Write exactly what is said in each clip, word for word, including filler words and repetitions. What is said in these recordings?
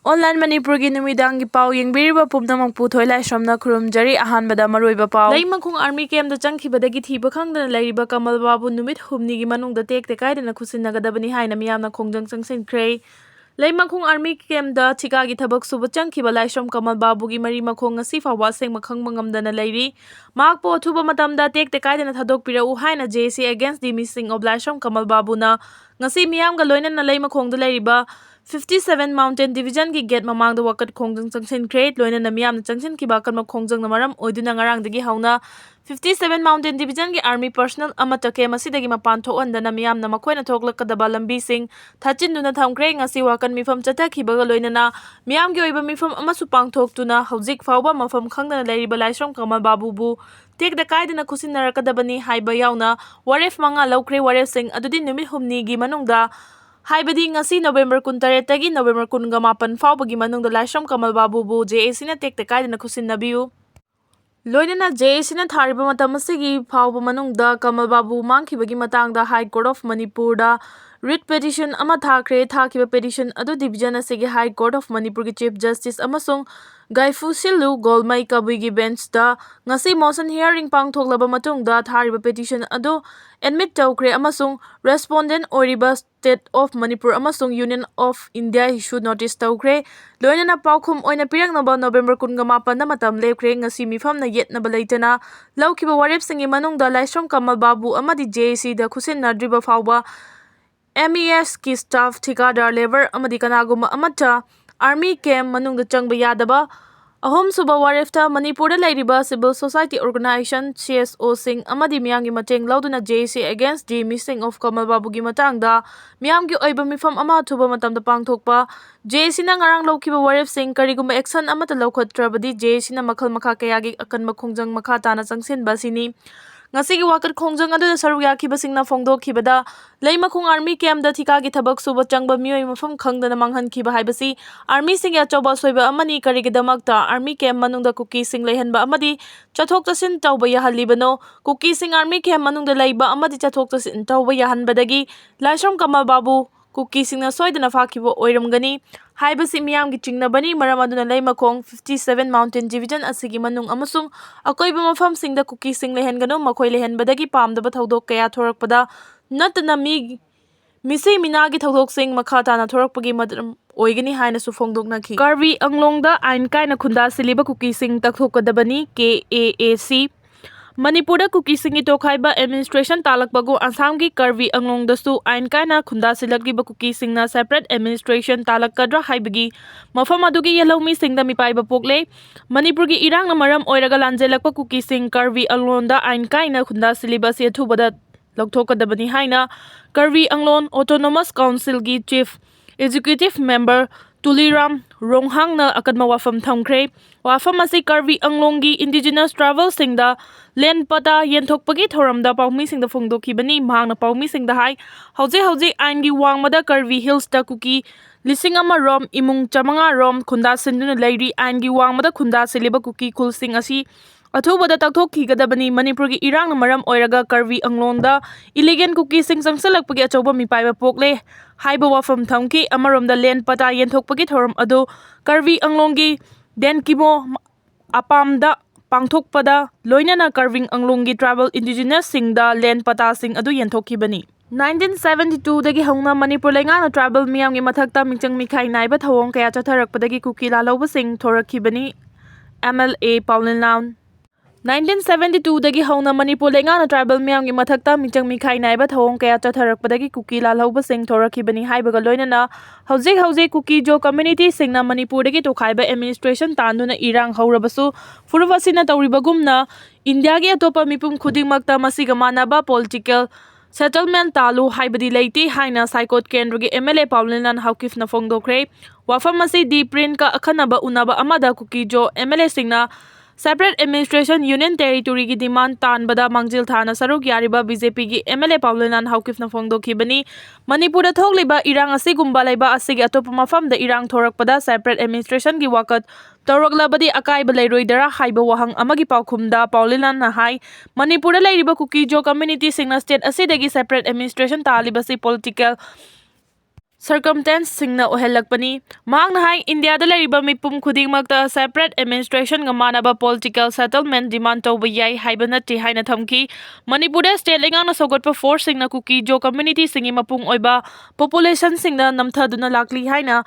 Online ꯃꯅꯤꯄꯨꯔꯒꯤ ꯅꯨꯃꯤꯗꯥꯡꯒꯤ ꯄꯥꯎ ꯌꯦꯡꯕꯤꯔꯤꯕ ꯄꯨꯝꯅꯃꯛꯄꯨ ꯊꯣꯏꯂꯥꯏꯁ꯭ꯔꯝꯅ ꯈꯨꯔꯨꯝꯖꯔꯤ꯫ ꯑꯍꯥꯟꯕꯗ ꯃꯔꯨꯑꯣꯏꯕ ꯄꯥꯎ꯫ ꯂꯩꯃꯈꯣꯡ army camp ꯇ ꯆꯪꯈꯤꯕꯗꯒꯤ ꯊꯤꯕ ꯈꯪꯗꯅ ꯂꯩꯔꯤꯕ ꯀꯃꯜ ꯕꯥꯕꯨ ꯅꯨꯃꯤꯠ ꯍꯨꯝꯅꯤꯒꯤ ꯃꯅꯨꯡꯗ ꯇꯦꯛꯇ ꯀꯥꯏꯗꯅ ꯈꯨꯠꯁꯤꯟꯅꯒꯗꯕꯅꯤ ꯍꯥꯏꯅ ꯃꯤꯌꯥꯝꯅ ꯈꯣꯡꯖꯪ ꯆꯪꯁꯤꯟꯈ꯭ꯔꯦ꯫ ꯂꯩꯃꯈꯣꯡ army camp ꯇ ꯊꯤꯀꯥꯒꯤ ꯊꯕꯛ ꯁꯨꯕ ꯆꯪꯈꯤꯕ ꯂꯥꯏꯁ꯭ꯔꯝ ꯀꯃꯜ ꯕꯥꯕꯨꯒꯤ ꯃꯔꯤ ꯃꯈꯣꯡ ꯉꯁꯤ ꯐꯥꯎꯕ ꯑꯁꯦꯡꯕ ꯈꯪꯕ ꯉꯝꯗꯅ ꯂꯩꯔꯤ꯫ ꯃꯍꯥꯛꯄꯨ ꯑꯊꯨꯕ ꯃꯇꯝꯗ ꯇꯦꯛꯇ ꯀꯥꯏꯗꯅ ꯊꯥꯗꯣꯛꯄꯤꯔꯛꯎ ꯍꯥꯏꯅ J A C Against the Missing of ꯂꯥꯏꯁ꯭ꯔꯝ ꯀꯃꯜ ꯕꯥꯕꯨꯅ ꯉꯁꯤ ꯃꯤꯌꯥꯝꯒ ꯂꯣꯏꯅꯅ ꯂꯩꯃꯈꯣꯡꯗ ꯂꯩꯔꯤꯕ fifty seven Mountain Division ꯒꯤ gate ꯃꯃꯥꯡꯗ ꯋꯥꯀꯠ ꯈꯣꯡꯖꯪ ꯆꯪꯁꯤꯟꯈ꯭ꯔꯦ꯫ ꯂꯣꯏꯅꯅ ꯃꯤꯌꯥꯝꯅ ꯆꯪꯁꯤꯟꯈꯤꯕ ꯑꯀꯟꯕ ꯈꯣꯡꯖꯪꯅ ꯃꯔꯝ ꯑꯣꯏꯗꯨꯅ ꯉꯔꯥꯡꯗꯒꯤ ꯍꯧꯅ fifty seven Mountain Division ꯒꯤ army personnel ꯑꯃꯠꯇ camp ꯑꯁꯤꯗꯒꯤ ꯃꯄꯥꯟ ꯊꯣꯛꯍꯟꯗꯅ ꯃꯤꯌꯥꯝꯅ ꯃꯈꯣꯏꯅ ꯊꯣꯛꯂꯛꯀꯗꯕ ꯂꯝꯕꯤꯁꯤꯡ ꯊꯠꯆꯤꯟꯗꯨꯅ ꯊꯝꯈ꯭ꯔꯦ꯫ ꯉꯁꯤ ꯋꯥꯀꯠ ꯃꯤꯐꯝ ꯆꯠꯊꯈꯤꯕꯒ ꯂꯣꯏꯅꯅ ꯃꯤꯌꯥꯝꯒꯤ ꯑꯣꯏꯕ ꯃꯤꯐꯝ ꯑꯃꯁꯨ ꯄꯥꯡꯊꯣꯛꯇꯨꯅ ꯍꯧꯖꯤꯛ ꯐꯥꯎꯕ ꯃꯐꯝ ꯈꯪꯗꯅ ꯂꯩꯔꯤꯕ ꯂꯥꯏꯁ꯭ꯔꯝ ꯀꯃꯜ ꯕꯥꯕꯨꯕꯨ ꯇꯦꯛꯇ ꯀꯥꯏꯗꯅ ꯈꯨꯠꯁꯤꯟꯅꯔꯛꯀꯗꯕꯅꯤ ꯍꯥꯏꯕ ꯌꯥꯎꯅ ꯋꯥꯔꯦꯞ ꯃꯉꯥ ꯂꯧꯈ꯭ꯔꯦ꯫ ꯋꯥꯔꯦꯞꯁꯤꯡ ꯑꯗꯨꯗꯤ ꯅꯨꯃꯤꯠ ꯍꯨꯝꯅꯤꯒꯤ ꯃꯅꯨꯡꯗ, ꯍꯥꯏꯕꯗꯤ ꯉꯁꯤ November ꯀꯨꯟꯇꯔꯦꯠꯇꯒꯤ November ꯀꯨꯟꯒ ꯃꯥꯄꯟ ꯐꯥꯎꯕꯒꯤ ꯃꯅꯨꯡꯗ ꯂꯥꯏꯁ꯭ꯔꯝ ꯀꯃꯜ ꯕꯥꯕꯨꯕꯨ J A C ꯅ ꯇꯦꯛꯇ ꯀꯥꯏꯗꯅ ꯈꯨꯠꯁꯤꯟꯅꯕꯤꯌꯨ꯫ ꯂꯣꯏꯅꯅ J A C ꯅ ꯊꯥꯔꯤꯕ ꯃꯇꯝ ꯑꯁꯤꯒꯤ ꯐꯥꯎꯕ ꯃꯅꯨꯡꯗ ꯀꯃꯜ ꯕꯥꯕꯨ ꯃꯥꯡꯈꯤꯕꯒꯤ ꯃꯇꯥꯡꯗ High Court of ꯃꯅꯤꯄꯨꯔꯗ writ petition ꯑꯃ ꯊꯥꯈ꯭ꯔꯦ꯫ ꯊꯥꯈꯤꯕ petition ꯑꯗꯨ division ꯑꯁꯤꯒꯤ High Court of ꯃꯅꯤꯄꯨꯔꯒꯤ Chief Justice ꯑꯃꯁꯨꯡ ꯒꯥꯏꯐꯨ ꯁꯤꯜꯂꯨ ꯒꯣꯜꯃꯩ ꯀꯕꯨꯏꯒꯤ bench ꯇ ꯉꯁꯤ motion hearing ꯄꯥꯡꯊꯣꯛꯂꯕ ꯃꯇꯨꯡꯗ ꯊꯥꯔꯤꯕ petition ꯑꯗꯨ admit ꯇꯧꯈ꯭ꯔꯦ ꯑꯃꯁꯨꯡ respondent ꯑꯣꯏꯔꯤꯕ State of ꯃꯅꯤꯄꯨꯔ ꯑꯃꯁꯨꯡ Union of India ꯁꯨ notice ꯇꯧꯈ꯭ꯔꯦ꯫ ꯂꯣꯏꯅꯅ ꯄꯥꯎꯈꯨꯝ ꯑꯣꯏꯅ ꯄꯤꯔꯛꯅꯕ November ꯀꯨꯟꯒ ꯃꯥꯄꯟꯗ ꯃꯇꯝ ꯂꯦꯞꯈ꯭ꯔꯦ꯫ ꯉꯁꯤ ꯃꯤꯐꯝꯅ ꯌꯦꯠꯅꯕ ꯂꯩꯇꯅ ꯂꯧꯈꯤꯕ ꯋꯥꯔꯦꯞꯁꯤꯡꯒꯤ ꯃꯅꯨꯡꯗ ꯂꯥꯏꯁ꯭ꯔꯝ ꯀꯃꯜ ꯕꯥꯕꯨ ꯑꯃꯗꯤ J A C ꯗ ꯈꯨꯠꯁꯤꯟꯅꯗ꯭ꯔꯤꯕ ꯐꯥꯎꯕ M E S ꯀꯤ staff, ꯊꯤꯀꯥꯗꯥꯔ, labour ꯑꯃꯗꯤ ꯀꯅꯥꯒꯨꯝꯕ ꯑꯃꯠꯇ army camp ꯃꯅꯨꯡꯗ ꯆꯪꯕ ꯌꯥꯗꯕ꯫ ꯑꯍꯨꯝꯁꯨꯕ ꯋꯥꯔꯦꯞꯇ ꯃꯅꯤꯄꯨꯔꯗ ꯂꯩꯔꯤꯕ civil society organisation, C S O ꯁꯤꯡ ꯑꯃꯗꯤ ꯃꯤꯌꯥꯝꯒꯤ ꯃꯇꯦꯡ ꯂꯧꯗꯨꯅ J A C Against the Missing of ꯀꯃꯜ ꯕꯥꯕꯨꯒꯤ ꯃꯇꯥꯡꯗ ꯃꯤꯌꯥꯝꯒꯤ ꯑꯣꯏꯕ ꯃꯤꯐꯝ ꯑꯃ ꯑꯊꯨꯕ ꯃꯇꯝꯗ ꯄꯥꯡꯊꯣꯛꯄ꯫ J A C ꯅ ꯉꯔꯥꯡ ꯂꯧꯈꯤꯕ ꯋꯥꯔꯦꯞꯁꯤꯡ ꯀꯔꯤꯒꯨꯝꯕ action ꯑꯃꯠꯇ ꯂꯧꯈꯠꯇ꯭ꯔꯕꯗꯤ J A C ꯅ ꯃꯈꯜ ꯃꯈꯥ ꯀꯌꯥꯒꯤ ꯑꯀꯟꯕ ꯈꯣꯡꯖꯪ ꯃꯈꯥ ꯇꯥꯅ ꯆꯪꯁꯤꯟꯕ ꯑꯁꯤꯅꯤ꯫ ꯉꯁꯤꯒꯤ ꯋꯥꯀꯠ ꯈꯣꯡꯖꯪ ꯑꯗꯨꯗ ꯁꯔꯨꯛ ꯌꯥꯈꯤꯕꯁꯤꯡꯅ ꯐꯣꯡꯗꯣꯛꯈꯤꯕꯗ, ꯂꯩꯃꯈꯣꯡ army camp ꯇ ꯊꯤꯀꯥꯒꯤ ꯊꯕꯛ ꯁꯨꯕ ꯆꯪꯕ ꯃꯤꯑꯣꯏ ꯃꯐꯝ ꯈꯪꯗꯅ ꯃꯥꯡꯍꯟꯈꯤꯕ ꯍꯥꯏꯕꯁꯤ army ꯁꯤꯡꯒꯤ ꯑꯆꯧꯕ ꯑꯁꯣꯏꯕ ꯑꯃꯅꯤ꯫ ꯀꯔꯤꯒꯤꯗꯃꯛꯇ army camp ꯃꯅꯨꯡꯗ ꯀꯨꯀꯤꯁꯤꯡ ꯂꯩꯍꯟꯕ ꯑꯃꯗꯤ ꯆꯠꯊꯣꯛ ꯆꯠꯁꯤꯟ ꯇꯧꯕ ꯌꯥꯍꯜꯂꯤꯕꯅꯣ? ꯀꯨꯀꯤꯁꯤꯡ army camp ꯃꯅꯨꯡꯗ ꯂꯩꯕ ꯑꯃꯗꯤ ꯆꯠꯊꯣꯛ ꯆꯠꯁꯤꯟ ꯇꯧꯕ ꯌꯥꯍꯟꯕꯗꯒꯤ ꯂꯥꯏꯁ꯭ꯔꯝ ꯀꯃꯜ ꯕꯥꯕꯨ ꯀꯨꯀꯤꯁꯤꯡꯅ ꯁꯣꯏꯗꯅ ꯐꯥꯈꯤꯕ ꯑꯣꯏꯔꯝꯒꯅꯤ ꯍꯥꯏꯕꯁꯤ ꯃꯤꯌꯥꯝꯒꯤ ꯆꯤꯡꯅꯕꯅꯤ꯫ ꯃꯔꯝ ꯑꯗꯨꯅ ꯂꯩꯃꯈꯣꯡ fifty seven Mountain Division ꯑꯁꯤꯒꯤ ꯃꯅꯨꯡ ꯑꯃꯁꯨꯡ ꯑꯀꯣꯏꯕ ꯃꯐꯝꯁꯤꯡꯗ ꯀꯨꯀꯤꯁꯤꯡ ꯂꯩꯍꯟꯒꯅꯨ꯫ ꯃꯈꯣꯏ ꯂꯩꯍꯟꯕꯗꯒꯤ ꯄꯥꯝꯗꯕ ꯊꯧꯗꯣꯛ ꯀꯌꯥ ꯊꯣꯔꯛꯄꯗ ꯅꯠꯇꯅ ꯃꯤ, ꯃꯤꯁꯤ ꯃꯤꯅꯥꯒꯤ ꯊꯧꯗꯣꯛꯁꯤꯡ ꯃꯈꯥ ꯇꯥꯅ ꯊꯣꯔꯛꯄꯒꯤ ꯃꯔꯝ ꯑꯣꯏꯒꯅꯤ ꯍꯥꯏꯅꯁꯨ ꯐꯣꯡꯗꯣꯛꯅꯈꯤ꯫ ꯀꯥꯔꯕꯤ ꯑꯪꯂꯣꯡꯗ ꯑꯥꯏꯟ ꯀꯥꯏꯅ ꯈꯨꯟꯗꯥ ꯁꯤꯜꯂꯤꯕ ꯀꯨꯀꯤꯁꯤꯡ ꯇꯛꯊꯣꯛꯀꯗꯕꯅꯤ, K A A C꯫ ꯃꯅꯤꯄꯨꯔꯗ ꯀꯨꯀꯤꯁꯤꯡꯒꯤ ꯇꯣꯈꯥꯏꯕ administration ꯇꯥꯂꯛꯄꯒꯨꯝ ꯑꯁꯥꯝꯒꯤ ꯀꯥꯔꯕꯤ ꯑꯪꯂꯣꯡꯗꯁꯨ ꯑꯥꯏꯟ ꯀꯥꯏꯅ ꯈꯨꯟꯗꯥ ꯁꯤꯜꯂꯛꯂꯤꯕ ꯀꯨꯀꯤꯁꯤꯡꯅ separate administration ꯇꯥꯂꯛꯀꯗ꯭ꯔꯥ ꯍꯥꯏꯕꯒꯤ ꯃꯐꯝ ꯑꯗꯨꯒꯤ ꯌꯦꯜꯍꯧꯃꯤꯁꯤꯡꯗ ꯃꯤꯄꯥꯏꯕ ꯄꯣꯛꯂꯦ꯫ ꯃꯅꯤꯄꯨꯔꯒꯤ ꯏꯔꯥꯡꯅ ꯃꯔꯝ ꯑꯣꯏꯔꯒ ꯂꯥꯟꯖꯦꯜꯂꯛꯄ ꯀꯨꯀꯤꯁꯤꯡ ꯀꯥꯔꯕꯤ ꯑꯪꯂꯣꯟꯗ ꯑꯥꯏꯟ ꯀꯥꯏꯅ ꯈꯨꯟꯗꯥ ꯁꯤꯜꯂꯤꯕ ꯑꯁꯤ ꯑꯊꯨꯕꯗ ꯂꯧꯊꯣꯛꯀꯗꯕꯅꯤ ꯍꯥꯏꯅ ꯀꯥꯔꯕꯤ ꯑꯪꯂꯣꯟ Autonomous Council ꯒꯤ Chief Executive Member ꯇꯨꯂꯤꯔꯥꯝ ꯔꯣꯡꯍꯥꯡꯅ ꯑꯀꯟꯕ ꯋꯥꯐꯝ ꯊꯝꯈ꯭ꯔꯦ꯫ ꯋꯥꯐꯝ ꯑꯁꯤ ꯀꯥꯔꯕꯤ ꯑꯪꯂꯣꯡꯒꯤ indigenous tribal ꯁꯤꯡꯗ land ꯄꯇꯥ ꯌꯦꯟꯊꯣꯛꯄꯒꯤ ꯊꯧꯔꯝꯗ ꯄꯥꯎꯃꯤꯁꯤꯡꯗ ꯐꯣꯡꯗꯣꯛꯈꯤꯕꯅꯤ꯫ ꯃꯍꯥꯛꯅ ꯄꯥꯎꯃꯤꯁꯤꯡꯗ ꯍꯥꯏ, ꯍꯧꯖꯤꯛ ꯍꯧꯖꯤꯛ ꯑꯥꯏꯟꯒꯤ ꯋꯥꯡꯃꯗ ꯀꯥꯔꯕꯤ ꯍꯤꯜꯁꯇ ꯀꯨꯀꯤ ꯂꯤꯁꯤꯡ ꯑꯃ ꯔꯣꯝ, ꯏꯃꯨꯡ ꯆꯥꯃꯉꯥ ꯔꯣꯝ ꯈꯨꯟꯗꯥ ꯁꯤꯟꯗꯨꯅ ꯂꯩꯔꯤ꯫ ꯑꯥꯏꯟꯒꯤ ꯋꯥꯡꯃꯗ ꯈꯨꯟꯗꯥ ꯁꯤꯜꯂꯤꯕ ꯀꯨꯀꯤ ꯈꯨꯜꯁꯤꯡ ꯑꯁꯤ ꯑꯊꯨꯕꯗ ꯇꯛꯊꯣꯛꯈꯤꯒꯗꯕꯅꯤ꯫ ꯃꯅꯤꯄꯨꯔꯒꯤ ꯏꯔꯥꯡꯅ ꯃꯔꯝ ꯑꯣꯏꯔꯒ ꯀꯥꯔꯕꯤ ꯑꯪꯂꯣꯟꯗ illegal ꯀꯨꯀꯤꯁꯤꯡ ꯆꯪꯁꯤꯜꯂꯛꯄꯒꯤ ꯑꯆꯧꯕ ꯃꯤꯄꯥꯏꯕ ꯄꯣꯛꯂꯦ ꯍꯥꯏꯕ ꯋꯥꯐꯝ ꯊꯝꯈꯤ꯫ ꯑꯃꯔꯣꯝꯗ land ꯄꯇꯥ ꯌꯦꯟꯊꯣꯛꯄꯒꯤ ꯊꯧꯔꯝ ꯑꯗꯨ ꯀꯥꯔꯕꯤ ꯑꯪꯂꯣꯡꯒꯤ ꯗꯦꯟꯀꯤꯃꯣ ꯑꯄꯥꯝꯗ ꯄꯥꯡꯊꯣꯛꯄꯗ ꯂꯣꯏꯅꯅ ꯀꯥꯔꯕꯤ ꯑꯪꯂꯣꯡꯒꯤ tribal indigenous ꯁꯤꯡꯗ land ꯄꯇꯥꯁꯤꯡ ꯑꯗꯨ ꯌꯦꯟꯊꯣꯛꯈꯤꯕꯅꯤ꯫ Nineteen seventy two ꯗꯒꯤ ꯍꯧꯅ ꯃꯅꯤꯄꯨꯔ ꯂꯩꯉꯥꯛꯅ tribal ꯃꯤꯌꯥꯝꯒꯤ ꯃꯊꯛꯇ ꯃꯤꯆꯪ ꯃꯤꯈꯥꯏ ꯅꯥꯏꯕ ꯊꯧꯑꯣꯡ ꯀꯌꯥ ꯆꯠꯊꯔꯛꯄꯗꯒꯤ ꯀꯨꯀꯤ ꯂꯥꯜꯍꯧꯕꯁꯤꯡ ꯊꯣꯔꯛꯈꯤꯕꯅꯤ꯫ M L A ꯄꯥꯎꯂꯤꯅꯥꯟ꯫ Nineteen seventy two ꯗꯒꯤ ꯍꯧꯅ ꯃꯅꯤꯄꯨꯔ ꯂꯩꯉꯥꯛꯅ tribal ꯃꯤꯌꯥꯝꯒꯤ ꯃꯊꯛꯇ ꯃꯤꯆꯪ ꯃꯤꯈꯥꯏ ꯅꯥꯏꯕ ꯊꯧꯑꯣꯡ ꯀꯌꯥ ꯆꯠꯊꯔꯛꯄꯗꯒꯤ ꯀꯨꯀꯤ ꯂꯥꯜꯍꯧꯕꯁꯤꯡ ꯊꯣꯔꯛꯈꯤꯕꯅꯤ ꯍꯥꯏꯕꯒ ꯂꯣꯏꯅꯅ ꯍꯧꯖꯤꯛ ꯍꯧꯖꯤꯛ ꯀꯨꯀꯤ ꯖꯣ community ꯁꯤꯡꯅ ꯃꯅꯤꯄꯨꯔꯗꯒꯤ ꯇꯣꯈꯥꯏꯕ administration ꯇꯥꯟꯗꯨꯅ ꯏꯔꯥꯡ ꯍꯧꯔꯕꯁꯨ ꯐꯨꯔꯨꯞ ꯑꯁꯤꯅ ꯇꯧꯔꯤꯕꯒꯨꯝꯅ ꯏꯟꯗꯤꯌꯥꯒꯤ ꯑꯇꯣꯞꯄ ꯃꯤꯄꯨꯝ ꯈꯨꯗꯤꯡꯃꯛꯇ ꯃꯁꯤꯒ ꯃꯥꯟꯅꯕ political settlement ꯇꯥꯜꯂꯨ ꯍꯥꯏꯕꯗꯤ ꯂꯩꯇꯦ ꯍꯥꯏꯅ ꯁꯥꯏꯀꯣꯠ ꯀꯦꯟꯗ꯭ꯔꯒꯤ M L A ꯄꯥꯎꯂꯤꯅꯥꯟ ꯍꯥꯎꯀꯤꯐꯅ ꯐꯣꯡꯗꯣꯛꯈ꯭ꯔꯦ꯫ ꯋꯥꯐꯝ ꯑꯁꯤ ꯗꯤ ꯄ꯭ꯔꯤꯟꯀ ꯑꯈꯟꯅꯕ ꯎꯅꯕ ꯑꯃꯗ ꯀꯨꯀꯤ ꯖꯣ M L A ꯁꯤꯡꯅ separate administration union territory ꯒꯤ demand ꯇꯥꯟꯕꯗ ꯃꯥꯡꯖꯤꯜ ꯊꯥꯅ ꯁꯔꯨꯛ ꯌꯥꯔꯤꯕ B J P ꯒꯤ M L A ꯄꯥꯎꯂꯤꯅꯥꯟ ꯍꯥꯎꯀꯤꯐꯅ ꯐꯣꯡꯗꯣꯛꯈꯤꯕꯅꯤ꯫ ꯃꯅꯤꯄꯨꯔꯗ ꯊꯣꯛꯂꯤꯕ ꯏꯔꯥꯡ ꯑꯁꯤꯒꯨꯝꯕ ꯂꯩꯕꯥꯛ ꯑꯁꯤꯒꯤ ꯑꯇꯣꯞꯄ ꯃꯐꯝꯗ ꯏꯔꯥꯡ ꯊꯣꯔꯛꯄꯗ separate administration ꯒꯤ ꯋꯥꯀꯠ ꯇꯧꯔꯛꯂꯕꯗꯤ ꯑꯀꯥꯏꯕ ꯂꯩꯔꯣꯏꯗꯔꯥ ꯍꯥꯏꯕ ꯋꯥꯍꯪ ꯑꯃꯒꯤ ꯄꯥꯎꯈꯨꯝꯗ ꯄꯥꯎꯂꯤꯅꯥꯟꯅ ꯍꯥꯏ, ꯃꯅꯤꯄꯨꯔꯗ ꯂꯩꯔꯤꯕ ꯀꯨꯀꯤ ꯖꯣ community ꯁꯤꯡꯅ state ꯑꯁꯤꯗꯒꯤ separate administration ꯇꯥꯜꯂꯤꯕꯁꯤ political circumstanceꯁꯤꯡꯅ ꯑꯣꯏꯍꯜꯂꯛꯄꯅꯤ꯫ ꯃꯍꯥꯛꯅ ꯍꯥꯏ, ꯏꯟꯗꯤꯌꯥꯗ ꯂꯩꯔꯤꯕ ꯃꯤꯄꯨꯝ ꯈꯨꯗꯤꯡꯃꯛꯇ separate administrationꯒ ꯃꯥꯟꯅꯕ political settlement demand ꯇꯧꯕ ꯌꯥꯏ ꯍꯥꯏꯕ ꯅꯠꯇꯦ ꯍꯥꯏꯅ ꯊꯝꯈꯤ꯫ ꯃꯅꯤꯄꯨꯔꯗ state ꯂꯩꯉꯥꯛꯅ ꯁꯧꯒꯠꯄ forceꯁꯤꯡꯅ ꯀꯨꯀꯤ ꯖꯣ communityꯁꯤꯡꯒꯤ ꯃꯄꯨꯡ ꯑꯣꯏꯕ populationꯁꯤꯡꯗ ꯅꯝꯊꯗꯨꯅ ꯂꯥꯛꯂꯤ ꯍꯥꯏꯅ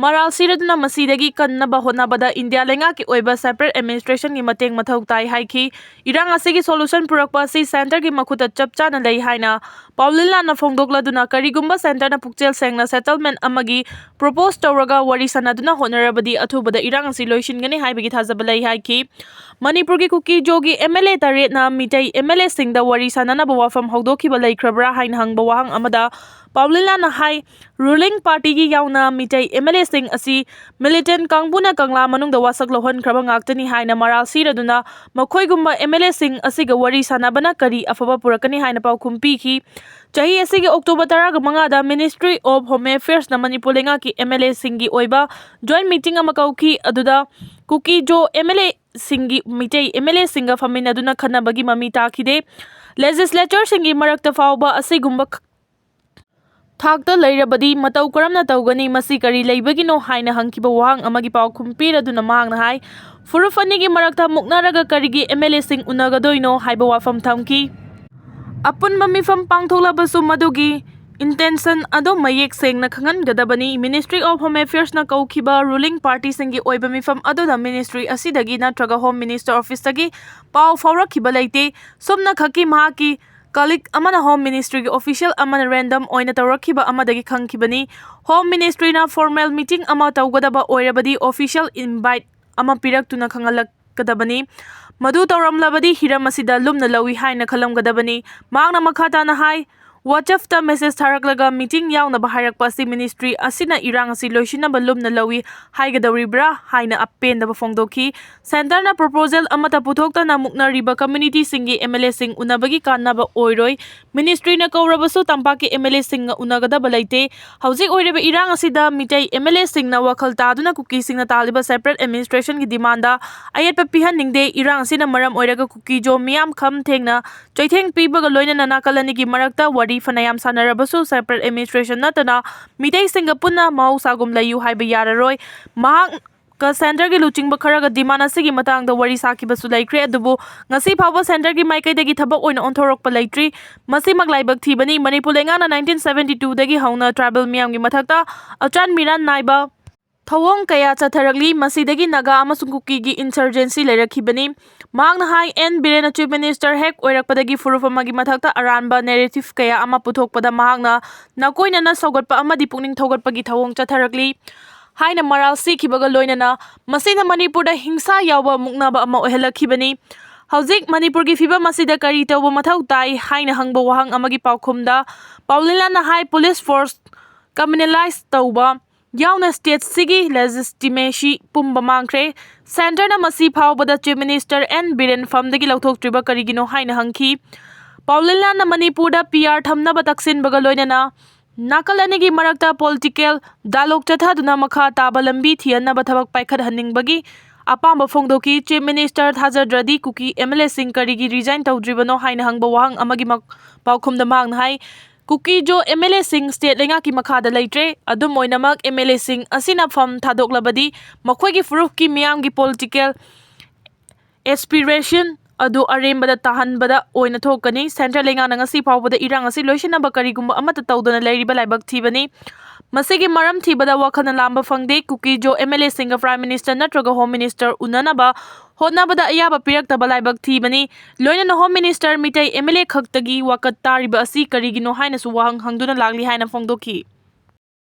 ꯃꯔꯥꯜ ꯁꯤꯔꯗꯨꯅ ꯃꯁꯤꯗꯒꯤ ꯀꯟꯅꯕ ꯍꯣꯠꯅꯕꯗ ꯏꯟꯗꯤꯌꯥ ꯂꯩꯉꯥꯛꯀꯤ ꯑꯣꯏꯕ separate administrationꯒꯤ ꯃꯇꯦꯡ ꯃꯊꯧ ꯇꯥꯏ ꯍꯥꯏꯈꯤ꯫ ꯏꯔꯥꯡ ꯑꯁꯤꯒꯤ solution ꯄꯨꯔꯛꯄ ꯑꯁꯤ centreꯒꯤ ꯃꯈꯨꯠꯇ ꯆꯞ ꯆꯥꯅ ꯂꯩ ꯍꯥꯏꯅ ꯄꯥꯎꯂꯤꯂꯥꯅ ꯐꯣꯡꯗꯣꯛꯂꯗꯨꯅ, ꯀꯔꯤꯒꯨꯝꯕ centreꯅ ꯄꯨꯛꯆꯦꯜ ꯁꯦꯡꯅ settlement ꯑꯃꯒꯤ propose ꯇꯧꯔꯒ ꯋꯥꯔꯤ ꯁꯥꯟꯅꯗꯨꯅ ꯍꯣꯠꯅꯔꯕꯗꯤ ꯑꯊꯨꯕꯗ ꯏꯔꯥꯡ ꯑꯁꯤ ꯂꯣꯏꯁꯤꯟꯒꯅꯤ ꯍꯥꯏꯕꯒꯤ ꯊꯥꯖꯕ ꯂꯩ ꯍꯥꯏꯈꯤ꯫ ꯃꯅꯤꯄꯨꯔꯒꯤ ꯀꯨꯀꯤ ꯖꯣꯒꯤ MLA ꯇꯔꯦꯠꯅ ꯃꯤꯇꯩ MLAꯁꯤꯡꯗ ꯋꯥꯔꯤ ꯁꯥꯟꯅꯅꯕ ꯋꯥꯐꯝ ꯍꯧꯗꯣꯛꯈꯤꯕ ꯂꯩꯈ꯭ꯔꯕ꯭ꯔꯥ ꯍꯥꯏꯅ ꯍꯪꯕ ꯋꯥꯍꯪ ꯑꯃꯗ ꯄꯥꯎꯂꯤꯂꯥꯅ ꯍꯥꯏ, ruling partyꯒꯤ ꯌꯥꯎꯅ ꯃꯤꯇꯩ MLAꯁꯤꯡ ꯑꯁꯤ militant ꯀꯥꯡꯕꯨꯅ ꯀꯪꯂꯥ ꯃꯅꯨꯡꯗ ꯋꯥꯁꯛ ꯂꯧꯍꯟꯈ꯭ꯔꯕ ꯉꯥꯛꯇꯅꯤ ꯍꯥꯏꯅ ꯃꯔꯥꯜ ꯁꯤꯔꯗꯨꯅ ꯃꯈꯣꯏꯒꯨꯝꯕ MLAꯁꯤꯡ ꯑꯁꯤꯒ ꯋꯥꯔꯤ ꯁꯥꯟꯅꯕꯅ ꯀꯔꯤ ꯑꯐꯕ ꯄꯨꯔꯛꯀꯅꯤ ꯍꯥꯏꯅ ꯄꯥꯎꯈꯨꯝ ꯄꯤꯈꯤ꯫ ꯆꯍꯤ ꯑꯁꯤꯒꯤ October ꯇꯔꯥꯃꯉꯥꯗ Ministry of Home Affairsꯅ Manipur ꯂꯩꯉꯥꯛꯀꯤ MLAꯁꯤꯡꯒꯤ ꯑꯣꯏꯕ joint meeting ꯑꯃ ꯀꯧꯈꯤ꯫ ꯑꯗꯨꯗ ꯀꯨꯀꯤ ꯖꯣ MLAꯁꯤꯡꯒꯤ ꯃꯤꯇꯩ MLAꯁꯤꯡꯒ ꯐꯝꯃꯤꯟꯅꯗꯨꯅ ꯈꯟꯅꯕꯒꯤ ꯃꯃꯤ ꯇꯥꯈꯤꯗꯦ꯫ Legislatureꯁꯤꯡꯒꯤ ꯃꯔꯛꯇ ꯐꯥꯎꯕ ꯑꯁꯤꯒꯨꯝꯕ ꯊꯥꯛꯇ ꯂꯩꯔꯕꯗꯤ ꯃꯇꯧ ꯀꯔꯝꯅ ꯇꯧꯒꯅꯤ? ꯃꯁꯤ ꯀꯔꯤ ꯂꯩꯕꯒꯤꯅꯣ ꯍꯥꯏꯅ ꯍꯪꯈꯤꯕ ꯋꯥꯍꯪ ꯑꯃꯒꯤ ꯄꯥꯎꯈꯨꯝ ꯄꯤꯔꯗꯨꯅ ꯃꯍꯥꯛꯅ ꯍꯥꯏ, ꯐꯨꯔꯨꯞ ꯑꯅꯤꯒꯤ ꯃꯔꯛꯇ ꯃꯨꯛꯅꯔꯒ ꯀꯔꯤꯒꯤ MLAꯁꯤꯡ ꯎꯅꯒꯗꯣꯏꯅꯣ ꯍꯥꯏꯕ ꯋꯥꯐꯝ ꯊꯝꯈꯤ꯫ ꯑꯄꯨꯟꯕ ꯃꯤꯐꯝ ꯄꯥꯡꯊꯣꯛꯂꯕꯁꯨ ꯃꯗꯨꯒꯤ intention ꯑꯗꯨ ꯃꯌꯦꯛ ꯁꯦꯡꯅ ꯈꯪꯍꯟꯒꯗꯕꯅꯤ꯫ Ministry of Home Affairsꯅ ꯀꯧꯈꯤꯕ ruling partyꯁꯤꯡꯒꯤ ꯑꯣꯏꯕ ꯃꯤꯐꯝ ꯑꯗꯨꯗ ministry ꯑꯁꯤꯗꯒꯤ ꯅꯠꯇ꯭ꯔꯒ Home Minister officeꯇꯒꯤ ꯄꯥꯎ ꯐꯥꯎꯔꯛꯈꯤꯕ ꯂꯩꯇꯦ꯫ ꯁꯨꯞꯅꯈꯛꯀꯤ ꯃꯍꯥꯛꯀꯤ colleague ꯑꯃꯅ Home Ministryꯒꯤ official ꯑꯃꯅ random ꯑꯣꯏꯅ ꯇꯧꯔꯛꯈꯤꯕ ꯑꯃꯗꯒꯤ ꯈꯪꯈꯤꯕꯅꯤ꯫ Home Ministryꯅ formal meeting ꯑꯃ ꯇꯧꯒꯗꯕ ꯑꯣꯏꯔꯕꯗꯤ official invite ꯑꯃ ꯄꯤꯔꯛꯇꯨꯅ ꯈꯪꯍꯜꯂꯛꯀꯗꯕꯅꯤ꯫ ꯃꯗꯨ ꯇꯧꯔꯝꯂꯕꯗꯤ ꯍꯤꯔꯝ ꯑꯁꯤꯗ ꯂꯨꯝꯅ ꯂꯧꯏ ꯍꯥꯏꯅ ꯈꯜꯂꯝꯒꯗꯕꯅꯤ꯫ ꯃꯍꯥꯛꯅ ꯃꯈꯥ ꯇꯥꯅ ꯍꯥꯏ, WhatsAppꯇ message ꯊꯥꯔꯛꯂꯒ meeting ꯌꯥꯎꯅꯕ ꯍꯥꯏꯔꯛꯄ ꯑꯁꯤ ministry ꯑꯁꯤꯅ ꯏꯔꯥꯡ ꯑꯁꯤ ꯂꯣꯏꯁꯤꯟꯅꯕ ꯂꯨꯝꯅ ꯂꯧꯏ ꯍꯥꯏꯒꯗꯧꯔꯤꯕ꯭ꯔꯥ ꯍꯥꯏꯅ ꯑꯄꯦꯟꯗꯕ ꯐꯣꯡꯗꯣꯛꯈꯤ꯫ Centreꯅ proposal ꯑꯃꯠꯇ ꯄꯨꯊꯣꯛꯇꯅ ꯃꯨꯛꯅꯔꯤꯕ communityꯁꯤꯡꯒꯤ MLAꯁꯤꯡ ꯎꯅꯕꯒꯤ ꯀꯥꯟꯅꯕ ꯑꯣꯏꯔꯣꯏ꯫ Ministryꯅ ꯀꯧꯔꯕꯁꯨ ꯇꯝꯄꯥꯛꯀꯤ MLAꯁꯤꯡꯒ ꯎꯅꯒꯗꯕ ꯂꯩꯇꯦ꯫ ꯍꯧꯖꯤꯛ ꯑꯣꯏꯔꯤꯕ ꯏꯔꯥꯡ ꯑꯁꯤꯗ ꯃꯤꯇꯩ MLAꯁꯤꯡꯅ ꯋꯥꯈꯜ ꯇꯥꯗꯨꯅ ꯀꯨꯀꯤꯁꯤꯡꯅ ꯇꯥꯜꯂꯤꯕ separate administrationꯒꯤ demandꯗ ꯑꯌꯦꯠꯄ ꯄꯤꯍꯟꯅꯤꯡꯗꯦ꯫ ꯏꯔꯥꯡ ꯑꯁꯤꯅ ꯃꯔꯝ ꯑꯣꯏꯔꯒ ꯀꯨꯀꯤ ꯖꯣ ꯃꯤꯌꯥꯝ ꯈꯝ ꯊꯦꯡꯅ ꯆꯩꯊꯦꯡ ꯄꯤꯕꯒ ꯂꯣꯏꯅꯅ ꯅꯥꯀꯜ ꯑꯅꯤꯒꯤ ꯃꯔꯛꯇ ꯋꯥꯔꯤ ꯐꯅꯌꯥꯝ ꯁꯥꯟꯅꯔꯕꯁꯨ separate administration ꯅꯠꯇꯅ ꯃꯤꯇꯩꯁꯤꯡꯒ ꯄꯨꯟꯅ ꯃꯍꯧꯁꯥꯒꯨꯝ ꯂꯩꯌꯨ ꯍꯥꯏꯕ ꯌꯥꯔꯔꯣꯏ꯫ ꯃꯍꯥꯛꯀ centreꯒꯤ ꯂꯨꯆꯤꯡꯕ ꯈꯔꯒ demand ꯑꯁꯤꯒꯤ ꯃꯇꯥꯡꯗ ꯋꯥꯔꯤ ꯁꯥꯈꯤꯕꯁꯨ ꯂꯩꯈ꯭ꯔꯦ, ꯑꯗꯨꯕꯨ ꯉꯁꯤ ꯐꯥꯎꯕ centreꯒꯤ ꯃꯥꯏꯀꯩꯗꯒꯤ ꯊꯕꯛ ꯑꯣꯏꯅ ꯑꯣꯟꯊꯣꯔꯛꯄ ꯂꯩꯇ꯭ꯔꯤ꯫ ꯃꯁꯤꯃꯛ ꯂꯥꯏꯕꯛ ꯊꯤꯕꯅꯤ꯫ ꯃꯅꯤꯄꯨꯔ ꯂꯩꯉꯥꯛꯅ nineteen seventy twoꯗꯒꯤ ꯍꯧꯅ tribal ꯃꯤꯌꯥꯝꯒꯤ ꯃꯊꯛꯇ ꯑꯆꯥꯟ ꯃꯤꯔꯥꯟ ꯅꯥꯏꯕ ꯊꯧꯑꯣꯡ ꯀꯌꯥ ꯆꯠꯊꯔꯛꯂꯤ꯫ ꯃꯁꯤꯗꯒꯤ ꯅꯥꯒꯥ ꯑꯃꯁꯨꯡ ꯀꯨꯀꯤꯒꯤ insurgency ꯂꯩꯔꯛꯈꯤꯕꯅꯤ꯫ ꯃꯍꯥꯛꯅ ꯍꯥꯏ, ꯑꯦꯟ ꯕꯤꯔꯦꯟꯅ Chief Minister ꯍꯦꯛ ꯑꯣꯏꯔꯛꯄꯗꯒꯤ ꯐꯨꯔꯨꯞ ꯑꯃꯒꯤ ꯃꯊꯛꯇ ꯑꯔꯥꯟꯕ narrative ꯀꯌꯥ ꯑꯃ ꯄꯨꯊꯣꯛꯄꯗ ꯃꯍꯥꯛꯅ ꯅꯥꯀꯣꯏꯅꯅ ꯁꯧꯒꯠꯄ ꯑꯃꯗꯤ ꯄꯨꯛꯅꯤꯡ ꯊꯧꯒꯠꯄꯒꯤ ꯊꯧꯑꯣꯡ ꯆꯠꯊꯔꯛꯂꯤ ꯍꯥꯏꯅ ꯃꯔꯥꯜ ꯁꯤꯈꯤꯕꯒ ꯂꯣꯏꯅꯅ ꯃꯁꯤꯅ ꯃꯅꯤꯄꯨꯔꯗ ꯍꯤꯡꯁꯥ ꯌꯥꯎꯕ ꯃꯨꯛꯅꯕ ꯑꯃ ꯑꯣꯏꯍꯜꯂꯛꯈꯤꯕꯅꯤ꯫ ꯍꯧꯖꯤꯛ ꯃꯅꯤꯄꯨꯔꯒꯤ ꯐꯤꯕꯝ ꯑꯁꯤꯗ ꯀꯔꯤ ꯇꯧꯕ ꯃꯊꯧ ꯇꯥꯏ ꯍꯥꯏꯅ ꯍꯪꯕ ꯋꯥꯍꯪ ꯑꯃꯒꯤ ꯄꯥꯎꯈꯨꯝꯗ ꯄꯥꯎꯂꯤꯂꯥꯅ ꯍꯥꯏ, police force communalize ꯇꯧꯕ ꯌꯥꯎꯅ stateꯁꯤꯒꯤ legitimacy ꯄꯨꯝꯕ ꯃꯥꯡꯈ꯭ꯔꯦ꯫ Centreꯅ ꯃꯁꯤ ꯐꯥꯎꯕꯗ Chief Minister ꯑꯦꯟ ꯕꯤꯔꯦꯟ ꯐꯝꯗꯒꯤ ꯂꯧꯊꯣꯛꯇ꯭ꯔꯤꯕ ꯀꯔꯤꯒꯤꯅꯣ ꯍꯥꯏꯅ ꯍꯪꯈꯤ꯫ ꯄꯥꯎꯂꯤꯂꯥꯅ ꯃꯅꯤꯄꯨꯔꯗ ꯄꯤ ꯑꯥꯔ ꯊꯝꯅꯕ ꯇꯛꯁꯤꯟꯕꯒ ꯂꯣꯏꯅꯅ ꯅꯥꯀꯜ ꯑꯅꯤꯒꯤ ꯃꯔꯛꯇ political dialogue ꯆꯠꯊꯗꯨꯅ ꯃꯈꯥ ꯇꯥꯕ ꯂꯝꯕꯤ ꯊꯤꯍꯟꯅꯕ ꯊꯕꯛ ꯄꯥꯏꯈꯠꯍꯟꯅꯤꯡꯕꯒꯤ ꯑꯄꯥꯝꯕ ꯐꯣꯡꯗꯣꯛꯈꯤ꯫ Chief Minister ꯊꯥꯖꯗ꯭ꯔꯗꯤ ꯀꯨꯀꯤ MLAꯁꯤꯡ ꯀꯔꯤꯒꯤ resign ꯇꯧꯗ꯭ꯔꯤꯕꯅꯣ ꯍꯥꯏꯅ ꯍꯪꯕ ꯋꯥꯍꯪ ꯑꯃꯒꯤ ꯃꯛ-, ꯄꯥꯎꯈꯨꯝꯗ ꯃꯍꯥꯛꯅ ꯍꯥꯏ, ꯀꯨꯀꯤ-ꯖꯣ MLAꯁꯤꯡ state ꯂꯩꯉꯥꯛꯀꯤ ꯃꯈꯥꯗ ꯂꯩꯇ꯭ꯔꯦ꯫ ꯑꯗꯨꯝ ꯑꯣꯏꯅꯃꯛ MLAꯁꯤꯡ ꯑꯁꯤꯅ ꯐꯝ ꯊꯥꯗꯣꯛꯂꯕꯗꯤ ꯃꯈꯣꯏꯒꯤ ꯐꯨꯔꯨꯞꯀꯤ ꯃꯤꯌꯥꯝꯒꯤ political aspiration ꯑꯗꯨ ꯑꯔꯦꯝꯕꯗ ꯇꯥꯍꯟꯕꯗ ꯑꯣꯏꯅ ꯊꯣꯛꯀꯅꯤ꯫ Centre ꯂꯩꯉꯥꯛꯅ ꯉꯁꯤ ꯐꯥꯎꯕꯗ ꯏꯔꯥꯡ ꯑꯁꯤ ꯂꯣꯏꯁꯤꯟꯅꯕ ꯀꯔꯤꯒꯨꯝꯕ ꯑꯃꯠꯇ ꯇꯧꯗꯅ ꯂꯩꯔꯤꯕ ꯂꯥꯏꯕꯛ ꯊꯤꯕꯅꯤ꯫ ꯃꯁꯤꯒꯤ ꯃꯔꯝ ꯊꯤꯕꯗ ꯋꯥꯈꯜꯅ ꯂꯥꯝꯕ ꯐꯪꯗꯦ꯫ ꯀꯨꯀꯤ-ꯖꯣ MLAꯁꯤꯡꯒ Prime Minister ꯅꯠꯇ꯭ꯔꯒ Home Minister ꯎꯅꯅꯕ ꯍꯣꯠꯅꯕꯗ ꯑꯌꯥꯕ ꯄꯤꯔꯛꯇꯕ ꯂꯥꯏꯕꯛ ꯊꯤꯕꯅꯤ꯫ ꯂꯣꯏꯅꯅ Home Minister ꯃꯤꯇꯩ MLA ꯈꯛꯇꯒꯤ ꯋꯥꯀꯠ ꯇꯥꯔꯤꯕ ꯑꯁꯤ ꯀꯔꯤꯒꯤꯅꯣ ꯍꯥꯏꯅꯁꯨ ꯋꯥꯍꯪ ꯍꯪꯗꯨꯅ ꯂꯥꯛꯂꯤ ꯍꯥꯏꯅ ꯐꯣꯡꯗꯣꯛꯈꯤ꯫